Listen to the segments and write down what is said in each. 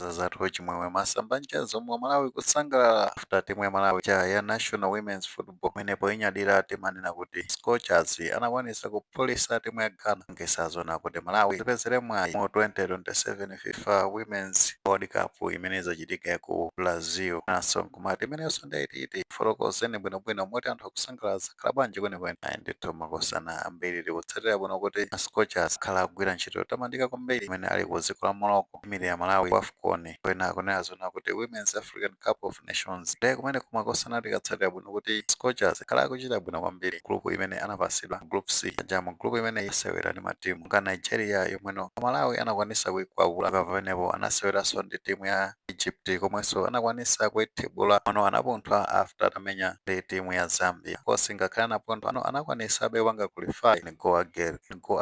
Zathu chimwemwe masamba mchezo mwa Malawi kusangalala after timu ya Malawi cha ya national women's football imenepo inyadira. Timanena kuti Scorchers anakwanisa kuphulitsa timu ya Ghana, ngesazona kuti Malawi zipezere mwayi mu 2027 FIFA Women's World Cup imene izachitika ku Brazil. Naso nkumati imenenso ndaititi fotokozeni bwinobwino moti anthu akusangalala zakhala bwanji kwenikweni? Ayi ndithu, makosana ambiri tikutsatira bwino kuti Scorchers akhala akugwira ntchito yotamandika kwambiri imene ali ku dziko la Morocco, imene ya Malawi ku AFCON, kwena kunena zona kuti Women's African Cup of Nations. Ndiye kumene kumakosana tikatsatira bwino kuti Scorchers akhala akuchita bwino kwambiri. Group imene anapasidwa, Group C, jamu group imene isewera ndi matimu nga Nigeria yomweno Malawi anakwanisa kuikwapula. Pamenepo anaseweranso ndi timu ya Egypt komwenso anakwanisa kuithibula. Pano anapunthwa after atamenya ndi timu ya Zambia. Kosi ngakhale anapunthwa ano, anakwanisabe kupanga qualify ni goal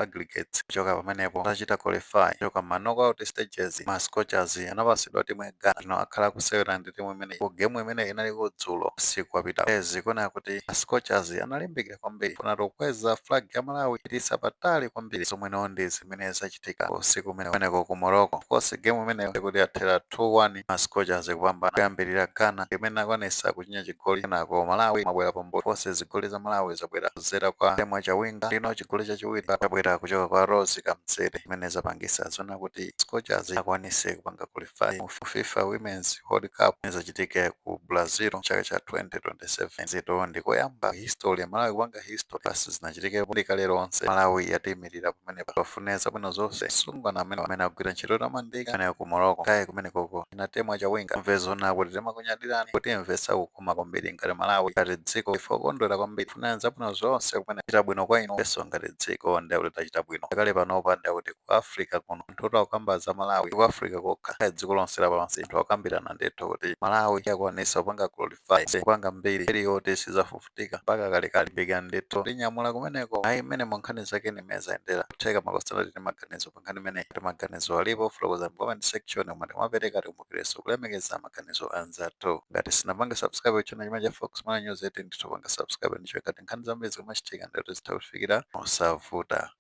aggregates. Kuchoka pamenepo atachita qualify kuchoka ma knockout stages, ma Scorchers anapasidwa timu ya Ghana. Ino akhala kusewera ndi timu imene ku game imene inali kudzulo usiku wapita. Ezi kuona kuti ma Scorchers analimbikira kwambiri kuna kukweza flag ya Malawi itisa patali kwambiri, zomweno ndi zimene zachitika usiku umene kumeneko ku Morocco. Of course, game imeneyo kuti yathera 2-1, ma Scorchers kupambana. Kuyambirira Ghana imene akwanisa kuchinya chigoli, kenako Malawi mabwera pambuyo. Force zigoli za Malawi zabwera kudzera kwa Temwa Chawinga, lino chigoli chachiwiri chabwera kuchoka kwa Rose Kamtsere, imene zapangisa zona kuti Scorchers akwanise kupanga qualify mu FIFA Women's World Cup imene zachitike ku Brazil chaka cha 2027. Zito ndikoyamba history ya Malawi kupanga history, basi zinachitikepo ndi kale lonse. Malawi yatiyimirira pamenepa. Pafune zabwino zonse sungwana amene akugwira ntchito yotamandika amene ku Morocco kaye kumenekoko. Ina Temwa Chawinga, mve zona kuti timakunyadirani, kuti mvesa kukoma kwambiri ngati Malawi, ngati dziko ife okondwera kwambiri. Funa zabwino zonse kumene chita bwino kwa inu eso ngati dziko, ndiye kuti tachita bwino. Kale panopa ndiye kuti ku Africa kuno anthu akukamba za Malawi, ku Africa kokha, kaya dziko lonse lapansi anthu akukambirana ndithu kuti Malawi yakwanisa kupanga qualify, kupanga mbiri iliyoti sizafufutika mpaka kalekale. Bika ndithu linyamula kumeneko. Ayi, mmene mu nkhani zake nimene zayendera kutheka makosana tili maganizo pa nkhani imeneyi, kuti maganizo alipo, fotokoza mu comment section omwe timapereka. Tikumbukirenso kulemekeza maganizo anzathu. Ngati sinapange subscribe channel chimene cha Fox Mana News 18, ndithu panga subscribe ndicho ngati nkhani zambiri zikamachitika ndithu zitha kufikira mosavuta.